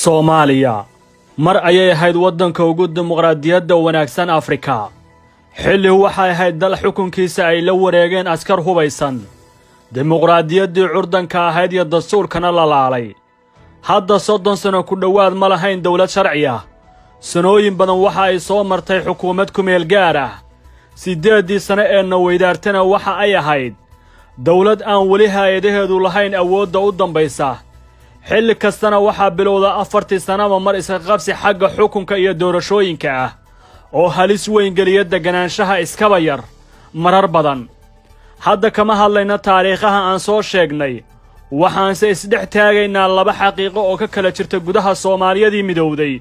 Soomaaliya mar ayay ahayd waddanka ugu dimuqraadiyadda wanaagsan Afrika. Xilli waxay ahayd dal xukunkiisa ay la wareegeen askar hubaysan, dimuqraadiyaddii curdanka ahayd iyo dastuurkana la laalay. Hadda 30 sano ku dhowaad ma lahayn dowlad sharci ah. Sanooyin badan waxa ay soo martay xukuumad kumeel gaar ah. 8-dii sano ee na weydaartana waxa ay ahayd dowlad aan weli hay-adaheedu lahayn awoodda u dambaysa. Xilli kastana waxaa bilowda 4-tii sannaba mar iska qabsi xagga xukunka iyo doorashooyinka ah oo halis weyn geliya degganaanshaha iskaba yar marar badan. Hadda kama hadlayna taariikhaha aan soo sheegnay, waxaanse isdhex taagaynaa laba xaqiiqo oo ka kala jirta gudaha Soomaaliyadii midowday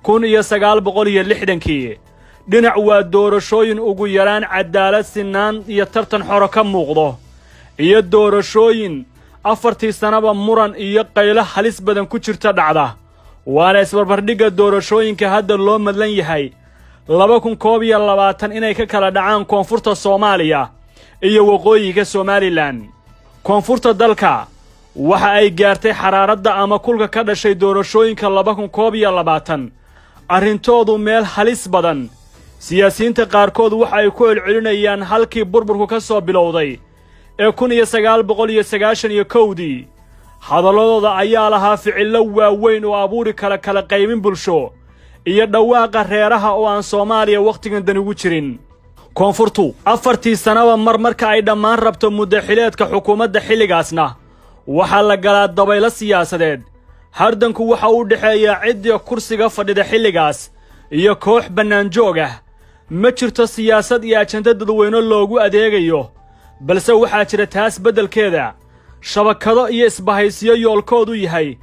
1960-kii. Dhinac waa doorashooyin ugu yaraan caddaalad, sinaan iyo tartan xoro ka muuqdo, iyo doorashooyin 4-tii sannaba muran iyo qaylo halis badan ku jirta dhacda. Waana isbarbardhigga doorashooyinka hadda loo madlan yahay 2021 inay ka kala dhacaan koonfurta Soomaaliya iyo waqooyiga Somaliland. Koonfurta dalka waxa ay gaartay xaraaradda ama kulka ka dhashay doorashooyinka 2021 arrintoodu meel halis badan. Siyaasiyiinta qaarkood waxa ay ku celcelinayaan halkii burburku ka soo bilowday ee 1991-dii. Hadalladooda ayaa lahaa ficillo waaweyn oo abuuri kara kala qaybin bulsho iyo dhawaaqa reeraha oo aan Soomaaliya wakhtigan dan ugu jirin. Koonfurtu 4-tii sannaba mar marka ay dhammaan rabto muddo xileedka xukuumadda xilligaasna waxaa la galaa dabaylo siyaasadeed. Hardanku waxa uu dhexeeyaa ciddii kursiga fadhida xilligaas iyo koox bannaanjoog ah. Ma jirto siyaasad iyo ajanda dadweyne loogu adeegayo, balse waxaa jira taas beddelkeeda shabakado iyo isbahaysiyo yoolkoodu yahay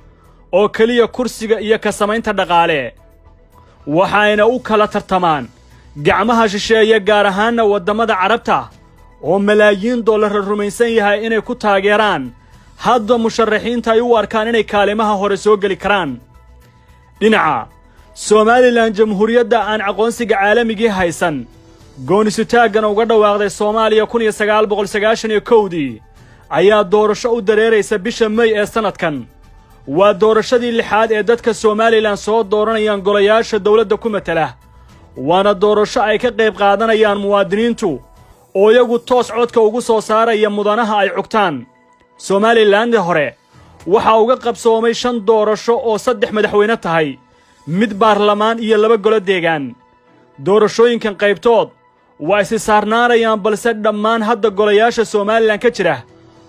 oo keliya kursiga iyo ka samaynta dhaqaale. Waxayna u kala tartamaan gacmaha shisheeye, gaar ahaanna waddamada Carabta oo malaayiin dollarra rumaysan yahay inay ku taageeraan hadda musharaxiinta ay u arkaan inay kaalimaha hore soo geli karaan. Dhinaca Somaliland, jamhuuriyadda aan aqoonsiga caalamigii haysan, goonisutaaggana uga dhawaaqday Soomaaliya 1991-dii, ayaa doorasho u dareeraysa bisha Mey ee sannadkan. Waa doorashadii lixaad ee dadka Somaliland soo dooranayaan golayaasha dowladda ku matela, waana doorasho ay ka qayb qaadanayaan muwaadiniintu oo iyagu toos codka ugu soo saaraya mudanaha ay cugtaan. Somaliland hore waxaa uga qabsoomay shan doorasho oo saddex madaxweyne tahay, mid baarlamaan iyo laba golo deegaan. Doorashooyinkan qaybtood waa isi saarnaanayaan, balse dhammaan hadda golayaasha Somaliland ka jira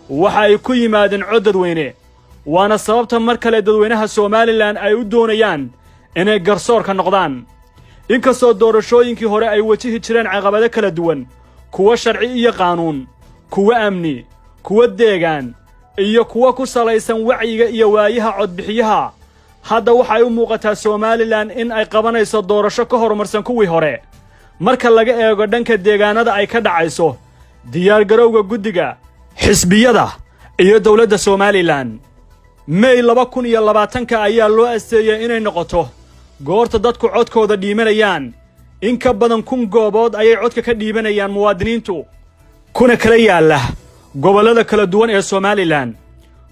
waxa ay ku yimaadeen cod dadweyne. Waana sababta mar kale dadweynaha Somaliland ay u doonayaan inay garsoorka noqdaan. Inkastoo doorashooyinkii hore ay wajihi jireen caqabado kala duwan, kuwo sharci iyo qaanuun, kuwo amni, kuwo deegaan iyo kuwo ku salaysan wacyiga iyo waayaha codbixiyaha, hadda waxay u muuqataa Somaliland in ay qabanayso doorasho ka horumarsan kuwii hore marka laga eego dhanka deegaanada ay ka dhacayso, diyaargarowga guddiga, xisbiyada iyo dowladda Somaliland. Mey 2020-ka ayaa loo asteeyey inay noqoto goorta dadku codkooda dhiibanayaan. In ka badan 1000 goobood ayay codka ka dhiibanayaan muwaadiniintu, kuna kala yaalla gobollada kala duwan ee Somaliland.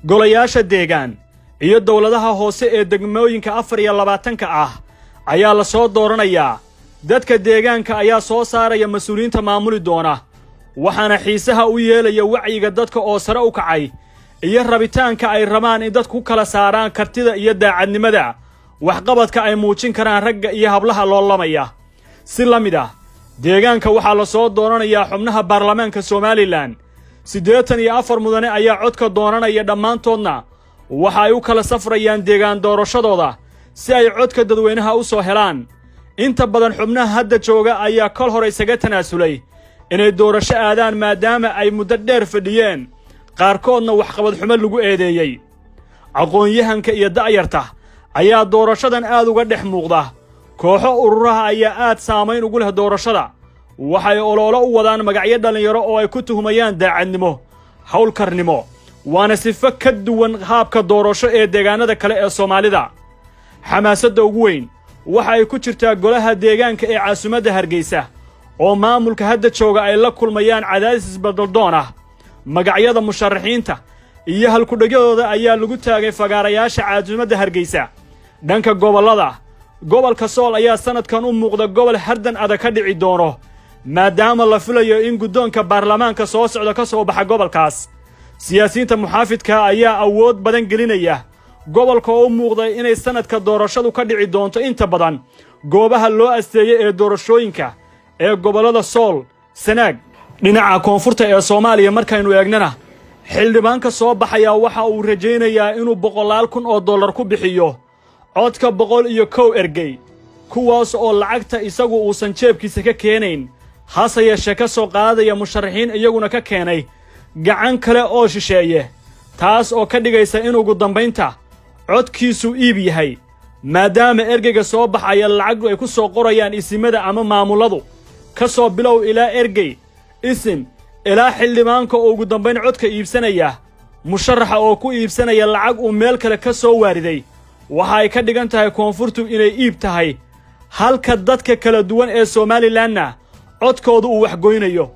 Golayaasha deegaan iyo dowladaha hoose ee degmooyinka 24-ka ah ayaa la soo dooranayaa. Dadka deegaanka ayaa soo saaraya mas-uuliyiinta maamuli doona, waxaana xiisaha u yeelaya wacyiga dadka oo sare u kacay iyo rabitaanka ay rabaan in dadku ku kala saaraan kartida iyo daacadnimada waxqabadka ay muujin karaan ragga iyo hablaha loolamaya. Si la mid ah deegaanka waxaa la soo dooranayaa xubnaha baarlamaanka Somaliland. 84 mudane ayaa codka doonanaya. Dhammaantoodna waxa ay u kala safrayaan deegaan doorashadooda si ay codka dadweynaha u soo helaan. Inta badan xubnaha hadda jooga ayaa kol hore isaga tanaasulay inay doorasho aadaan, maadaama ay muddo dheer fadhiyeen, qaarkoodna waxqabad xumo lagu eedeeyey. Aqoon-yahanka iyo da'yarta ayaa doorashadan aad uga dhex muuqda. Kooxo ururaha ayaa aad saamayn ugu leh doorashada. Waxay oloolo u wadaan magacyo dhallinyaro oo ay ku tuhumayaan daacadnimo, howlkarnimo, waana sifo ka duwan haabka doorasho ee deegaanada kale ee Soomaalida. Xamaasadda ugu weyn waxa ay ku jirtaa golaha deegaanka ee caasimadda Hargeysa oo maamulka hadda jooga ay la kulmayaan cadaadis isbeddeldoon ah. Magacyada musharaxiinta iyo halkudhegyadooda ayaa lagu taagay fagaarayaasha caasimadda Hargeysa. Dhanka gobollada, gobolka Sool ayaa sannadkan u muuqda gobol hardan adag ka dhici doono, maadaama la filayo in guddoonka baarlamaanka soo socda ka soo baxa gobolkaas. Siyaasiyiinta muxaafidka ayaa awood badan gelinaya gobolka oo u muuqda inay sannadka doorashadu ka dhici doonto inta badan goobaha loo asteeyey ee doorashooyinka ee gobollada Sool, Sanaag. Dhinaca koonfurta ee Soomaaliya markaynu eegnana, xildhibaanka soo baxayaa waxa uu rajaynayaa inuu boqolaal kun oo dollar ku bixiyo codka 101 ergey, kuwaas oo lacagta isagu uusan jeebkiisa ka keenayn, hase yeeshee ka soo qaadaya musharaxiin iyaguna ka keenay gacan kale oo shisheeye, taas oo ka dhigaysa in ugu dambaynta codkiisu iib yahay, maadaama ergeyga soo baxaya lacagdu ay ku soo qorayaan isimada ama maamulladu. Ka soo bilow ilaa ergey, isim, ilaa xildhibaanka oo ugu dambayn codka iibsanaya musharaxa oo ku iibsanaya lacag uu meel kale ka soo waariday, waxa ay ka dhigan tahay koonfurtu inay iib tahay, halka dadka kala duwan ee Somalilandna codkoodu uu waxgoynayo.